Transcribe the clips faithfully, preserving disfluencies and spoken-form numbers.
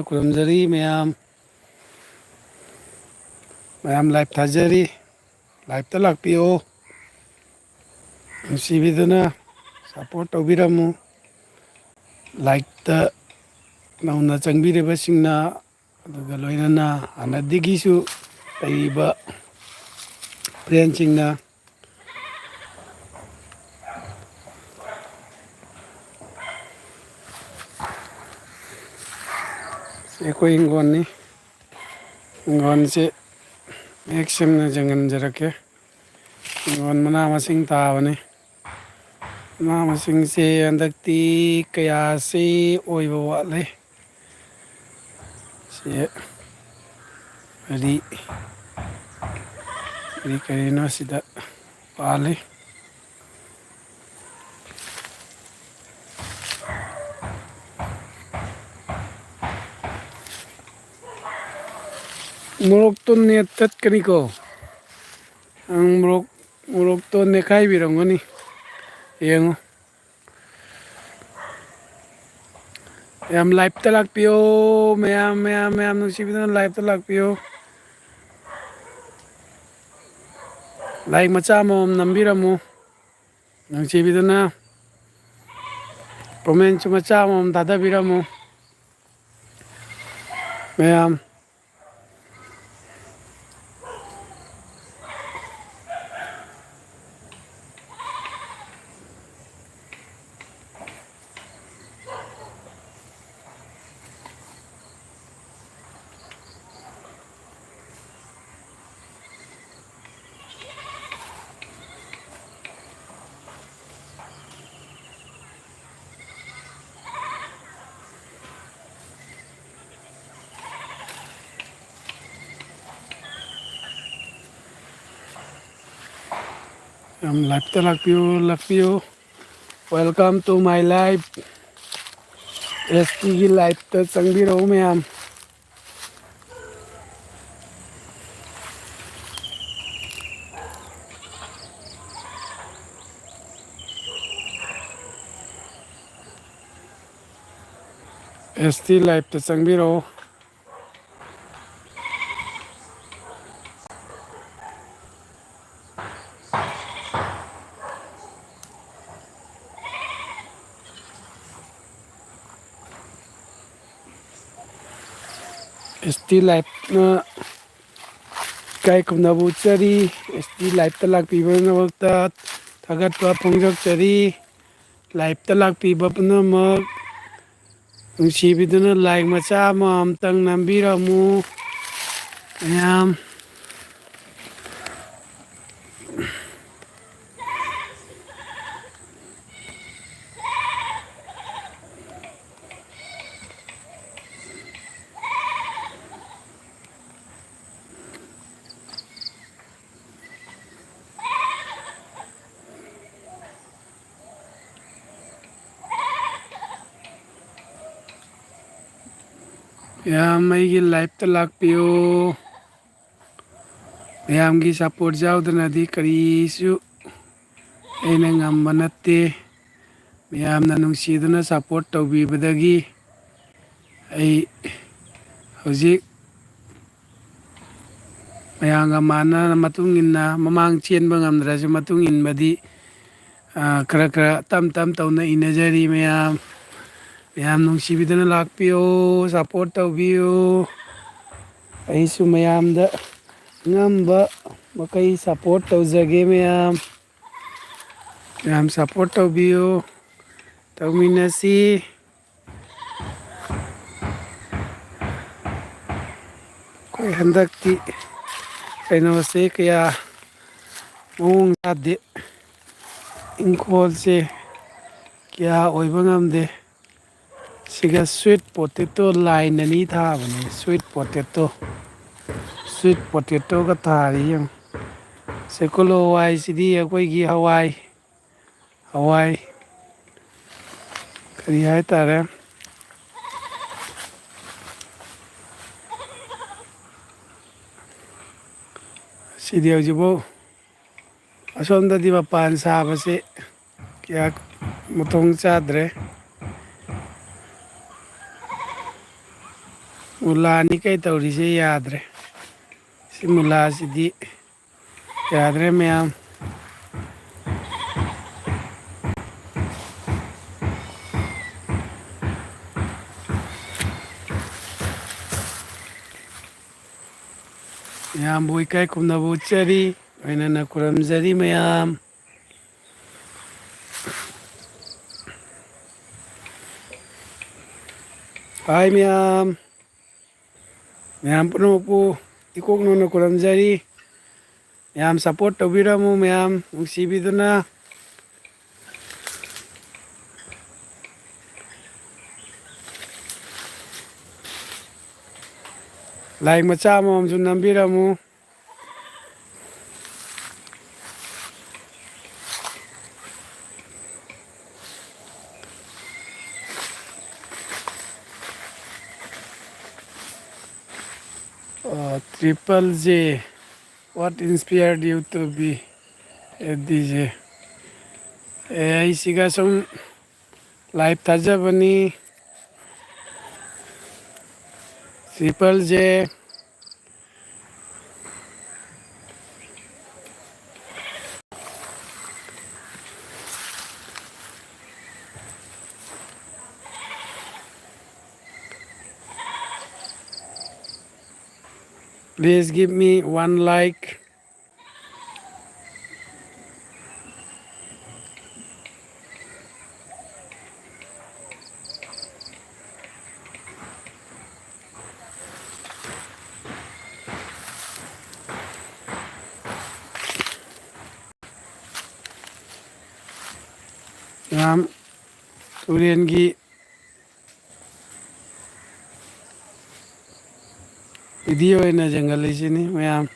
ꯈꯨꯔꯨꯝꯖꯔꯤ ꯃꯌꯥꯝ꯫ ꯃꯌꯥꯝ live ꯊꯥꯖꯔꯤ꯫ Live-ꯇ ꯂꯥꯛꯄꯤꯌꯣ꯫ ꯅꯨꯡꯁꯤꯕꯤꯗꯨꯅ support ꯇꯧꯕꯤꯔꯝꯃꯨ꯫ Live-ꯇ ꯅꯧꯅ ꯆꯪꯕꯤꯔꯤꯕꯁꯤꯡꯅ, ꯑꯗꯨꯒ ꯂꯣꯏꯅꯅ ꯍꯥꯟꯅꯗꯒꯤꯁꯨ ꯂꯩꯔꯤꯕ friend-ꯁꯤꯡꯅ꯫ ꯁꯤ ꯑꯩꯈꯣꯏ ꯍꯤꯡꯒꯣꯜꯅꯤ꯫ ꯍꯤꯡꯒꯣꯜꯁꯦ ꯃꯌꯦꯛ ꯁꯦꯡꯅ ꯌꯦꯡꯍꯟꯖꯔꯛꯀꯦ꯫ ꯍꯤꯡꯒꯣꯜ ꯃꯅꯥ ꯃꯁꯤꯡ ꯊꯥꯕꯅꯤ꯫ ꯃꯅꯥ ꯃꯁꯤꯡꯁꯦ ꯍꯟꯗꯛꯇꯤ ꯀꯌꯥꯁꯤ ꯑꯣꯏꯕ ꯋꯥꯠꯂꯦ꯫ ꯁꯤ ꯀꯔꯤ, ꯀꯔꯤ ꯀꯔꯤꯅꯣ ꯁꯤꯗ ꯄꯥꯜꯂꯤ꯫ ꯃꯣꯔꯣꯛꯇꯣ net ꯇꯠꯀꯅꯤꯀꯣ꯫ ꯑꯪ, ꯃꯣꯔꯣꯛ, ꯃꯣꯔꯣꯛꯇꯣ ꯅꯦꯠꯈꯥꯏꯕꯤꯔꯝꯒꯅꯤ꯫ ꯌꯦꯡꯉꯨ꯫ ꯃꯌꯥꯝ live-ꯇ ꯂꯥꯛꯄꯤꯌꯣ꯫ ꯃꯌꯥꯝ, ꯃꯌꯥꯝ, ꯃꯌꯥꯝ ꯅꯨꯡꯁꯤꯕꯤꯗꯨꯅ live-ꯇ ꯂꯥꯛꯄꯤꯌꯣ꯫ Like ꯃꯆꯥ ꯑꯃꯃꯝ ꯅꯝꯕꯤꯔꯝꯃꯨ꯫ ꯅꯨꯡꯁꯤꯕꯤꯗꯨꯅ comment-ꯁꯨ ꯃꯆꯥ ꯑꯃꯃꯝ ꯊꯥꯗꯕꯤꯔꯝꯃꯨ꯫ ꯃꯌꯥꯝ꯫ ꯌꯥꯝ live-ꯇ ꯂꯥꯛꯄꯤꯌꯨ, ꯂꯥꯛꯄꯤꯌꯨ꯫ Welcome to my live꯫ S T-ꯒꯤ live-ꯇ ꯆꯪꯕꯤꯔꯛꯎ ꯃꯌꯥꯝ꯫ ꯑꯦꯁ ꯇꯤ ꯂꯥꯏꯐꯇ ꯆꯪꯕꯤꯔꯛꯑꯣ꯫ ꯑꯦꯁ ꯇꯤ ꯂꯥꯏꯐꯅ ꯏꯀꯥꯏ ꯈꯨꯝꯅꯕ ꯎꯠꯆꯔꯤ꯫ ꯑꯦꯁ ꯇꯤ ꯂꯥꯏꯐꯇ ꯂꯥꯛꯄꯤꯕꯒꯤꯗꯃꯛꯇ ꯊꯥꯒꯠꯄ ꯐꯣꯡꯗꯣꯛꯆꯔꯤ꯫ ꯂꯥꯏꯐꯇ ꯂꯥꯛꯄꯤꯕ ꯄꯨꯝꯅꯃꯛ ꯅꯨꯡꯁꯤꯕꯤꯗꯨꯅ ꯂꯥꯏꯛ ꯃꯆꯥ ꯑꯃ ꯑꯝꯇꯪ ꯅꯝꯕꯤꯔꯝꯃꯨ ꯃꯌꯥꯝ꯫ ꯃꯌꯥꯝ ꯑꯩꯒꯤ ꯂꯥꯏꯐꯇ ꯂꯥꯛꯄꯤꯌꯨ꯫ ꯃꯌꯥꯝꯒꯤ ꯁꯞꯄꯣꯔꯠ ꯌꯥꯎꯗꯅꯗꯤ ꯀꯔꯤꯁꯨ ꯑꯩꯅ ꯉꯝꯕ ꯅꯠꯇꯦ꯫ ꯃꯌꯥꯝꯅ ꯅꯨꯡꯁꯤꯗꯨꯅ ꯁꯞꯄꯣꯔꯠ ꯇꯧꯕꯤꯕꯗꯒꯤ ꯑꯩ ꯍꯧꯖꯤꯛ ꯃꯌꯥꯝꯒ ꯃꯥꯟꯅ ꯃꯇꯨꯡ ꯏꯟꯅ, ꯃꯃꯥꯡ ꯆꯦꯟꯕ ꯉꯝꯗ꯭ꯔꯁꯨ ꯃꯇꯨꯡ ꯏꯟꯕꯗꯤ, ꯑ, ꯈꯔ ꯈꯔ ꯇꯞ ꯇꯞ ꯇꯧꯅ ꯏꯟꯅꯖꯔꯤ ꯃꯌꯥꯝ꯫ ꯃꯌꯥꯝ ꯅꯨꯡꯁꯤꯕꯤꯗꯨꯅ ꯂꯥꯛꯄꯤꯌꯨ, ꯁꯞꯄꯣꯔꯠ ꯇꯧꯕꯤꯌꯨ꯫ ꯑꯩꯁꯨ ꯃꯌꯥꯝꯗ ꯉꯝꯕ ꯃꯈꯩ ꯁꯞꯄꯣꯔꯠ ꯇꯧꯖꯒꯦ ꯃꯌꯥꯝ꯫ ꯃꯌꯥꯝ ꯁꯞꯄꯣꯔꯠ ꯇꯧꯕꯤꯌꯨ, ꯇꯧꯃꯤꯟꯅꯁꯤ꯫ ꯑꯩꯈꯣꯏ ꯍꯟꯗꯛꯇꯤ ꯀꯩꯅꯣꯁꯦ ꯀꯌꯥ ꯃꯑꯣꯡ ꯇꯥꯗꯦ, ꯏꯪꯈꯣꯜꯁꯦ ꯀꯌꯥ ꯑꯣꯏꯕ ꯉꯝꯗꯦ꯫ ꯁꯤꯒ ꯁ꯭ꯋꯤꯠ ꯄꯣꯇꯦꯇꯣ ꯂꯥꯏꯟ ꯑꯅꯤ ꯊꯥꯕꯅꯦ꯫ ꯁ꯭ꯋꯤꯠ ꯄꯣꯇꯦꯇꯣ, ꯁ꯭ꯋꯤꯠ ꯄꯣꯇꯦꯇꯣꯒ ꯊꯥꯔꯤ ꯌꯦꯡꯉꯨ꯫ ꯁꯦꯀꯨꯂꯣ ꯍꯋꯥꯏꯁꯤꯗꯤ ꯑꯩꯈꯣꯏꯒꯤ ꯍꯋꯥꯏ, ꯍꯋꯥꯏ ꯀꯔꯤ ꯍꯥꯏꯇꯥꯔꯦ, ꯁꯤꯗꯤ ꯍꯧꯖꯤꯛꯐꯥꯎ ꯑꯁꯣꯝꯗꯗꯤ ꯃꯄꯥꯟ ꯁꯥꯕꯁꯦ ꯀꯌꯥ ꯃꯊꯣꯡ ꯆꯥꯗ꯭ꯔꯦ꯫ ꯃꯨꯂꯥꯅꯤ ꯀꯩ ꯇꯧꯔꯤꯁꯦ ꯌꯥꯗ꯭ꯔꯦ꯫ ꯁꯤ ꯃꯨꯂꯥꯁꯤꯗꯤ ꯌꯥꯗ꯭ꯔꯦ ꯃꯌꯥꯝ꯫ ꯃꯌꯥꯝꯕꯨ ꯏꯀꯥꯏ ꯈꯨꯝꯅꯕ ꯎꯠꯆꯔꯤ, ꯂꯣꯏꯅꯅ ꯈꯨꯔꯨꯝꯖꯔꯤ ꯃꯌꯥꯝ꯫ ꯍꯥꯏ ꯃꯌꯥꯝ, ꯃꯌꯥꯝ ꯄꯨꯝꯅꯃꯛꯄꯨ ꯏꯀꯣꯛ ꯅꯧꯅ ꯈꯨꯔꯨꯝꯖꯔꯤ꯫ ꯃꯌꯥꯝ support ꯇꯧꯕꯤꯔꯝꯃꯨ ꯃꯌꯥꯝ ꯅꯨꯡꯁꯤꯕꯤꯗꯨꯅ꯫ Like ꯃꯆꯥ ꯑꯃꯃꯝꯁꯨ ꯅꯝꯕꯤꯔꯝꯃꯨ꯫ ꯑ, Triple J, what inspired you to be a D J? ꯑꯦ, ꯑꯩꯁꯤꯒ ꯁꯨꯝ live ꯊꯥꯖꯕꯅꯤ꯫ Triple J, please give me one like. ꯌꯥꯝ ꯇꯨꯔꯦꯟꯒꯤ video ꯑꯣꯏꯅ ꯌꯦꯡꯍꯜꯂꯤꯁꯤꯅꯤ ꯃꯌꯥꯝ꯫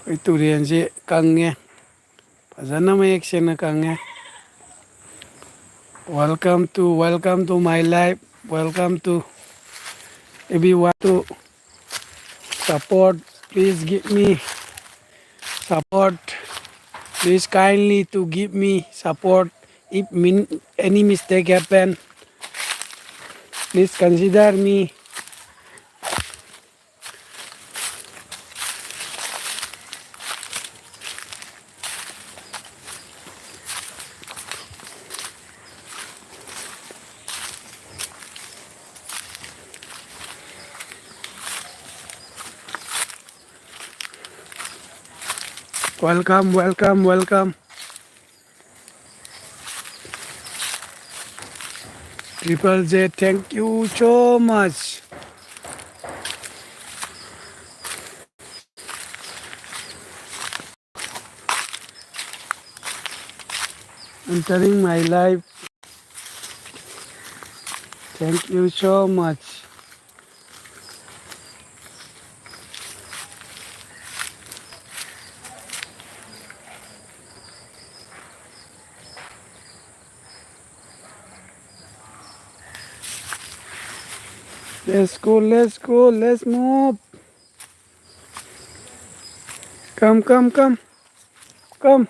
ꯑꯩꯈꯣꯏ ꯇꯨꯔꯦꯟꯁꯦ ꯀꯪꯉꯦ, ꯐꯖꯅ ꯃꯌꯦꯛ ꯁꯦꯡꯅ ꯀꯪꯉꯦ꯫ Welcome to, welcome to my life, welcome to everyone to support, please give me support, please kindly to give me support if min-, any mistake happen. Please consider me. Welcome, welcome, welcome. Triple J, thank you so much. Entering my live. Thank you so much. Let's go, let's go, let's move. Come, come, come. Come.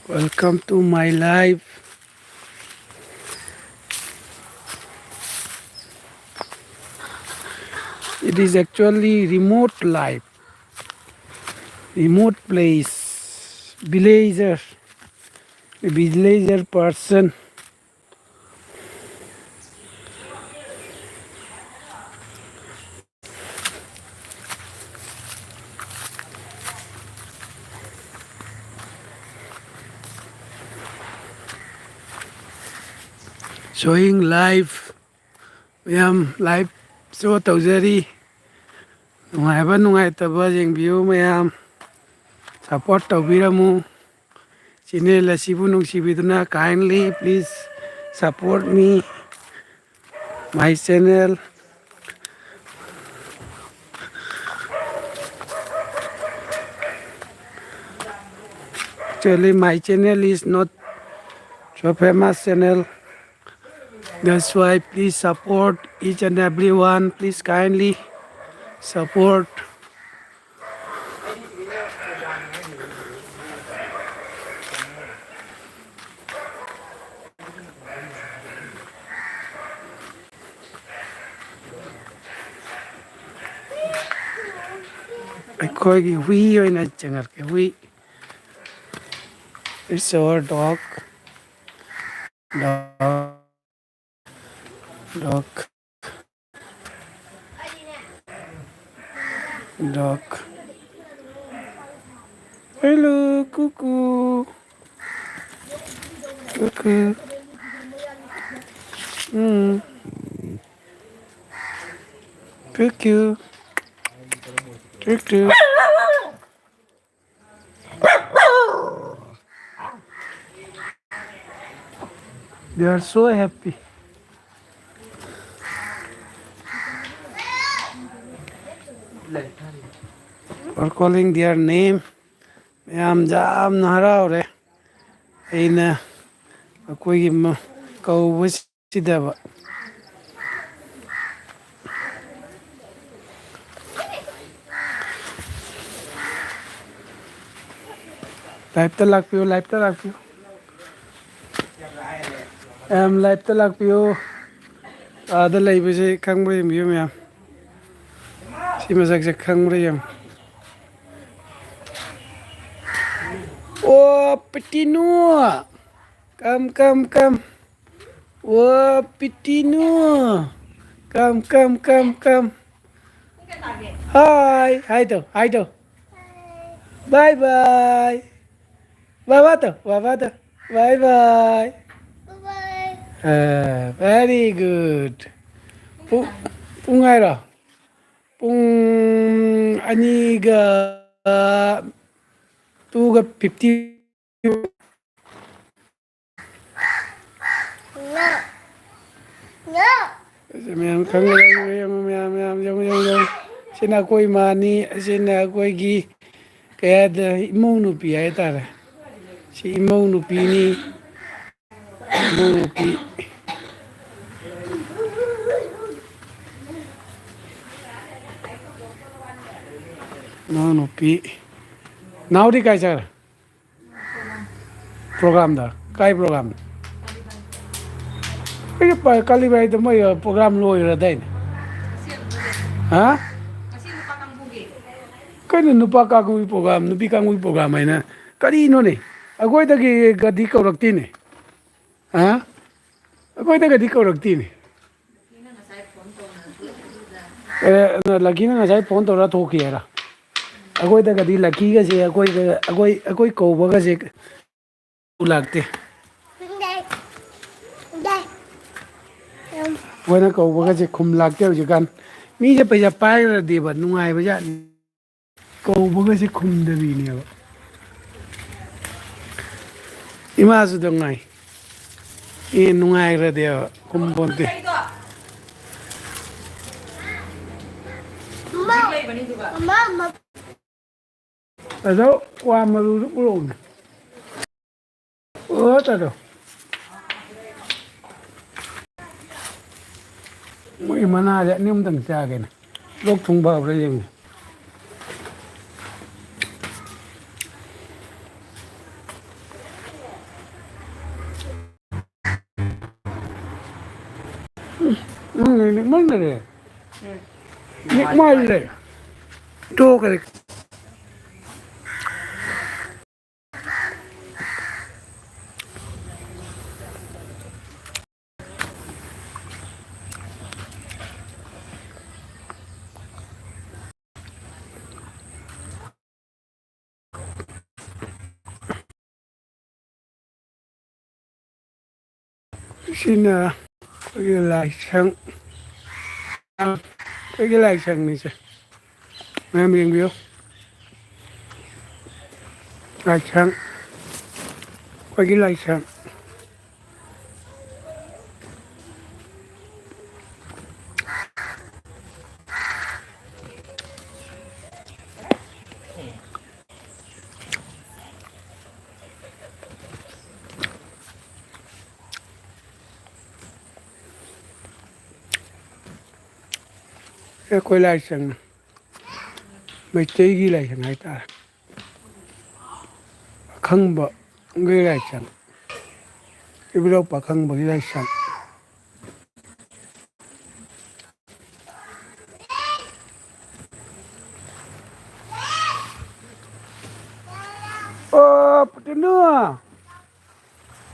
Welcome to my live. It is actually remote life, remote place, villager, a villager person. Showing live, ꯃꯌꯥꯝ live show ꯇꯧꯖꯔꯤ꯫ ꯅꯨꯡꯉꯥꯏꯕ ꯅꯨꯡꯉꯥꯏꯇꯕ ꯌꯦꯡꯕꯤꯌꯨ ꯃꯌꯥꯝ, support ꯇꯧꯕꯤꯔꯝꯃꯨ꯫ Channel ꯑꯁꯤꯕꯨ ꯅꯨꯡꯁꯤꯕꯤꯗꯨꯅ kindly please support me, my channel. Actually, my channel is not so famous channel. That's why please support each and everyone. Please kindly support. ꯑꯩꯈꯣꯏꯒꯤ ꯍꯨꯏ ꯑꯣꯏꯅ ꯆꯪꯉꯛꯀꯦ, ꯍꯨꯏ꯫ It's our dog. Dog. Dog. Dog. Hello, cuckoo. Cuckoo. Mm. Cuckoo. Cuckoo. They are so happy. For calling their name. ꯃꯌꯥꯝ ꯌꯥꯝꯅ ꯍꯔꯥꯎꯔꯦ꯫ ꯑꯩꯅ ꯑꯩꯈꯣꯏꯒꯤ ꯃ-, ꯀꯧꯕꯁꯤꯗꯕ꯫ Live ꯇ ꯂꯥꯛꯄꯤꯌꯨ, live ꯇ ꯂꯥꯛꯄꯤꯌꯨ꯫ ꯃꯌꯥꯝ live ꯇ ꯂꯥꯛꯄꯤꯌꯨ꯫ ꯑꯥꯗ ꯂꯩꯕꯁꯦ ꯈꯪꯕ꯭ꯔꯥ ꯌꯦꯡꯕꯤꯌꯨ ꯃꯌꯥꯝ꯫ ꯁꯤ ꯃꯁꯛꯁꯦ ꯈꯪꯕ꯭ꯔꯥ ꯌꯦꯡꯉꯨ꯫ ꯑꯣ, ꯄꯤꯇꯤꯅꯨ꯫ Come, come, come. ꯑꯣ, ꯄꯤꯇꯤꯅꯨ꯫ Come, come, come, come. Hi, hi ꯇꯧ, hi ꯇꯧ꯫ Bye bye. ꯕꯥꯕꯥ ꯇꯧ, ꯕꯥꯕꯥ ꯇꯧ꯫ Bye bye. ꯑ, very good. ꯄꯨꯡ, ꯄꯨꯡ ꯍꯥꯏꯔꯣ? ꯄꯨꯡ ꯑꯅꯤꯒ, two ꯒ fifty꯫ ꯃꯌꯥꯝ ꯈꯪꯕ꯭ꯔꯥ? ꯌꯦꯡꯉꯨ, ꯌꯦꯡꯉꯨ, ꯃꯌꯥꯝ, ꯃꯌꯥꯝ, ꯌꯦꯡꯉꯨ, ꯌꯦꯡꯉꯨ, ꯌꯦꯡꯉꯨ꯫ ꯁꯤꯅ ꯑꯩꯈꯣꯏ ꯏꯃꯥꯅꯤ, ꯑꯁꯤꯅ ꯑꯩꯈꯣꯏꯒꯤ ꯀꯩ ꯍꯥꯏꯗꯣꯏꯅꯣ, ꯏꯃꯧ ꯅꯨꯄꯤ ꯍꯥꯏꯇꯥꯔꯦ꯫ ꯁꯤ ꯏꯃꯧ ꯅꯨꯄꯤꯅꯤ꯫ ꯏꯃꯧ ꯅꯨꯄꯤ꯫ ꯅꯅꯥꯎ ꯅꯨꯄꯤ꯫ ꯅꯥꯎꯗꯤ ꯀꯥꯏ ꯆꯠꯈ꯭ꯔꯦ? ꯄ꯭ꯔꯣꯒ꯭ꯔꯥꯝꯗ? ꯀꯥꯏ ꯄ꯭ꯔꯣꯒ꯭ꯔꯥꯝ? ꯑꯩ ꯄ-, ꯀꯥꯂꯤꯕꯥꯏꯗ ꯃꯣꯏ ꯄ꯭ꯔꯣꯒ꯭ꯔꯥꯝ ꯂꯣꯏꯈ꯭ꯔꯗꯥꯏꯅꯦ? ꯍꯥ? ꯀꯩꯅꯣ ꯅꯨꯄꯥ ꯀꯥꯡꯕꯨꯒꯤ ꯄ꯭ꯔꯣꯒ꯭ꯔꯥꯝ, ꯅꯨꯄꯤ ꯀꯥꯡꯕꯨꯒꯤ ꯄ꯭ꯔꯣꯒ꯭ꯔꯥꯝ ꯍꯥꯏꯅ ꯀꯔꯤꯅꯣꯅꯦ? ꯑꯩꯈꯣꯏꯗꯒꯤ ꯒꯗꯤ ꯀꯧꯔꯛꯇꯦꯅꯦ꯫ ꯍꯥ? ꯑꯩꯈꯣꯏꯗꯒꯗꯤ ꯀꯧꯔꯛꯇꯦꯅꯦ꯫ ꯑꯦ, ꯂꯛꯀꯤꯅ ꯉꯁꯥꯏ ꯐꯣꯟ ꯇꯧꯔ ꯊꯣꯛꯈꯤ ꯍꯥꯏꯔ? ꯑꯩꯈꯣꯏꯗꯒꯗꯤ ꯂꯛꯀꯤꯒꯁꯦ ꯑꯩꯈꯣꯏꯗ, ꯑꯩꯈꯣꯏ, ꯑꯩꯈꯣꯏ ꯀꯧꯕꯒꯁꯦ ꯂꯥꯛꯇꯦ꯫ ꯑꯩꯈꯣꯏꯅ ꯀꯧꯕꯒꯁꯦ ꯈꯨꯝ ꯂꯥꯛꯇꯦ ꯍꯧꯖꯤꯛꯀꯥꯟ꯫ ꯃꯤꯁꯦ ꯄꯩꯁꯥ ꯄꯥꯏꯈ꯭ꯔꯗꯤꯕ ꯅꯨꯡꯉꯥꯏꯕ ꯖꯥꯠꯅꯤ꯫ ꯀꯧꯕꯒꯁꯦ ꯈꯨꯝꯗꯕꯤꯅꯦꯕ꯫ ꯏꯃꯥꯁꯨ ꯑꯗꯨꯝ ꯉꯥꯏ꯫ ꯑꯦ, ꯅꯨꯡꯉꯥꯏꯈ꯭ꯔꯗꯤꯕ ꯈꯨꯝ ꯄꯣꯟꯇꯦ꯫ ꯑꯗꯣ ꯀ꯭ꯋꯥ ꯃꯔꯨꯗꯨ ꯄꯨꯔꯛꯎꯅꯦ꯫ ꯑꯣ, ꯇꯥꯗꯣ꯫ ꯃꯣꯏ ꯃꯅꯥꯁꯦ ꯑꯅꯤ ꯑꯍꯨꯝꯗꯪ ꯆꯥꯒꯦꯅꯦ꯫ ꯂꯣꯛ ꯊꯨꯡꯕ ꯍꯧꯔꯦ ꯌꯦꯡꯉꯨ꯫ ꯎꯝ, ꯎꯝ, ꯂꯤꯛꯃꯟꯈꯔꯦ꯫ ꯂꯤꯛꯃꯜꯂꯦ꯫ ꯇꯣꯛꯈ꯭ꯔꯦ꯫ ꯁꯤꯅ ꯑꯩꯈꯣꯏꯒꯤ ꯂꯥꯏꯁꯪ, ꯑꯩꯈꯣꯏꯒꯤ ꯂꯥꯏꯁꯪꯅꯤꯁꯦ꯫ ꯃꯌꯥꯝ ꯌꯦꯡꯕꯤꯌꯨ꯫ ꯂꯥꯏꯁꯪ, ꯑꯩꯈꯣꯏꯒꯤ ꯂꯥꯏꯁꯪ꯫ ꯑꯩꯈꯣꯏ ꯂꯥꯏꯁꯪ꯫ ꯃꯩꯇꯩꯒꯤ ꯂꯥꯏꯁꯪ ꯍꯥꯏꯇꯥꯔꯦ꯫ ꯄꯥꯈꯪꯕꯒꯤ ꯂꯥꯏꯁꯪ, ꯏꯕꯨꯙꯧ ꯄꯥꯈꯪꯕꯒꯤ ꯂꯥꯏꯁꯪ꯫ ꯑꯣ, ꯄꯨꯇꯅꯨ!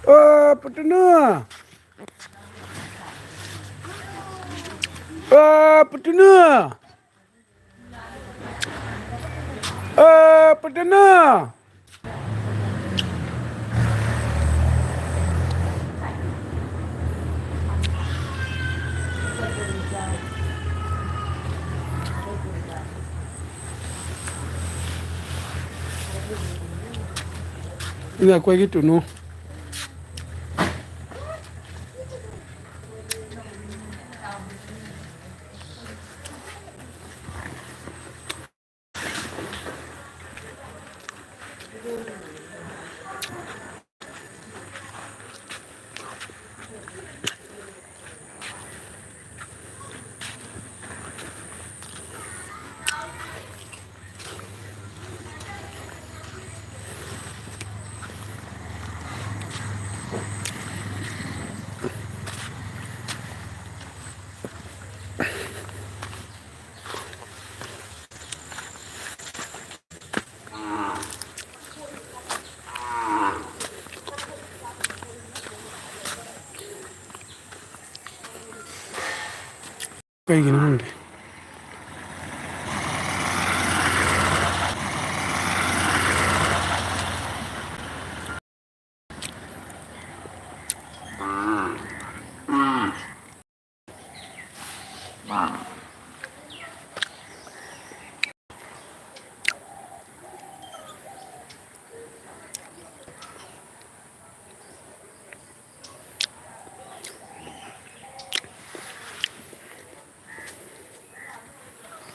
ꯑꯣ, ꯄꯨꯇꯅꯨ! ꯑꯣ, ꯄꯨꯇꯅꯨ! ꯑꯣ, ꯄꯨꯇꯅꯨ! ꯏꯅꯦ, ꯑꯩꯈꯣꯏꯒꯤ ꯇꯨꯅꯨ꯫ ꯀꯩꯒꯤꯅꯣ ꯈꯪꯗꯦ꯫